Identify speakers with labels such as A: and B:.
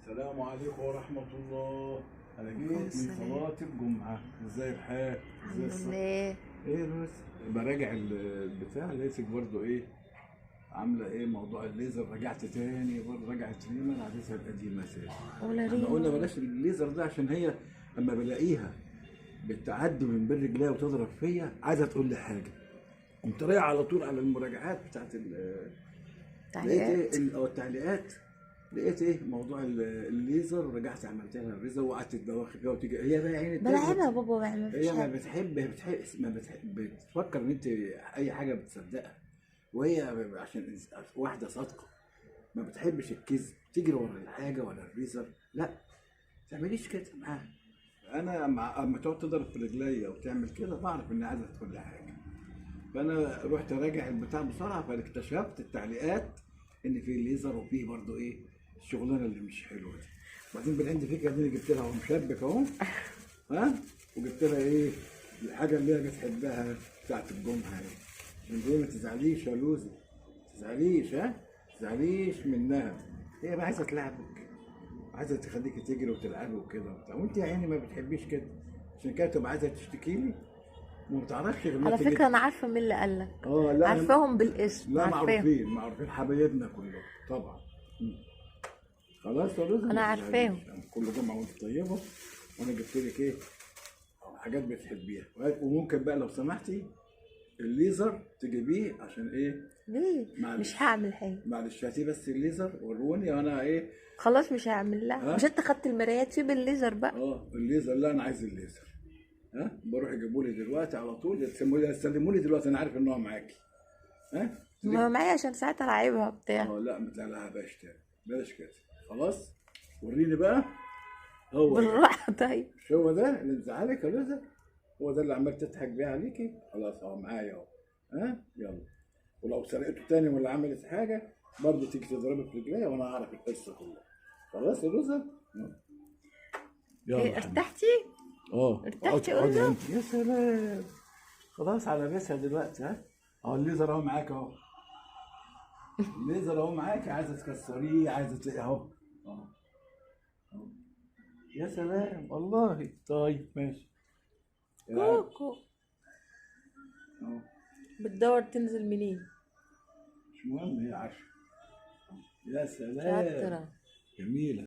A: السلام عليكم ورحمة الله. أنا جيت من
B: السلام.
A: صلاة الجمعة. ازاي الحال؟ ازاي
B: الحمد
A: الصحة؟
B: لله.
A: ايه بس براجع البتاع، لقيتك برضو ايه عاملة ايه موضوع الليزر. رجعت تاني برضو، رجعت ريما لعادتها القديمة تاني.
B: ولا
A: احنا
B: ريما.
A: قلنا بلاش الليزر ده عشان هي اما بلاقيها بتعدي من بين رجليها وتضرب فيا عايزة تقول لي حاجة. قمت رايح على طول على المراجعات بتاعت لقيت
B: تعليقات.
A: ايه او التعليقات، لقيت ايه موضوع الليزر، ورجعت عملت لها الليزر وقعدت تدوخ فيها وتيجي هي بقى عيني
B: بلعبها يا بابا، ما فيش
A: هي ما
B: حاجة.
A: بتحب بتحب ما بتحب بتفكر ان انت اي حاجة بتصدقها، وهي عشان واحدة صادقة ما بتحبش الكذب، تجري ورا الحاجة ولا الليزر. لا ما تعمليش كده معاها. انا اما تقعد تضرب في رجليا وتعمل كده بعرف ان عايزه تقول لي حاجة. فانا رحت اراجع البتاع بسرعة، فاكتشفت التعليقات ان في ليزر وفيه برضو ايه الشغلانة اللي مش حلوة دي. وبعدين بالعند فكرة دي جبت لها اهو مشبك اهو، ها، وجبت لها ايه الحاجة اللي هي بتحبها بتاعت الجمعة اهي. عشان تقول ما تزعليش يا لوزي، ما تزعليش، ها، ما تزعليش منها. هي بقى عايزه تلعبك، عايزه تخليكي تجري وتلعبي وكده وبتاع، وانت يا عيني ما بتحبيش كده، عشان كده تبقى عايزه تشتكي لي وما بتعرفش غير ما
B: على
A: تيجي.
B: فكرة أنا عارفة مين اللي قال لك.
A: لا
B: عارفاهم بالاسم.
A: لا
B: عارفاهم.
A: معروفين، معروفين حبايبنا كلهم طبعا. خلاص يا لوزة،
B: أنا
A: ما
B: عارفاهم.
A: تزعليش. كل جمعة وأنت طيبة، وأنا جبت لك إيه حاجات بتحبيها، وممكن بقى لو سمحتي الليزر تجيبيه عشان إيه؟
B: ليه؟
A: معلش.
B: مش هعمل حاجة.
A: معلش هاتي بس الليزر وروني وأنا إيه.
B: خلاص مش هعمل لها.
A: ها؟
B: مش أنت خدت المرايات، سيب الليزر بقى.
A: الليزر، لا أنا عايز الليزر. ها؟ بروح يجيبوا لي دلوقتي على طول، يسلموا لي دلوقتي، أنا عارف إن هو معاكي. ها؟
B: ما معايا عشان ساعتها العبها بتاع.
A: لا ما تلعبهاش تاني، بلاش كده. خلاص وريني بقى هو ده.
B: بالراحة. طيب
A: مش هو ده اللي مزعلك يا لوزة؟ هو ده اللي عمال تضحك بيه عليكي؟ خلاص اهو معايا اهو. ها يلا، ولو سرقته تاني ولا عملت حاجة برضه تيجي تضربي في رجليا وانا هعرف القصة كلها. خلاص يا لوزة؟ يلا
B: إيه
A: يا حبيبي.
B: ارتحتي؟ ارتحتي يا
A: اقعدي
B: لوزة؟
A: انت. يا سلام، خلاص على بيسها دلوقتي. ها اهو الليزر اهو معاك اهو، الليزر اهو معاك، عايزه تكسريه، عايزه اهو اهو. يا سلام والله. طيب ماشي.
B: كوكو
A: اهو
B: بتدور تنزل منين؟
A: مش مهم، هي عارفه. يا سلام
B: شاطرة
A: جميلة.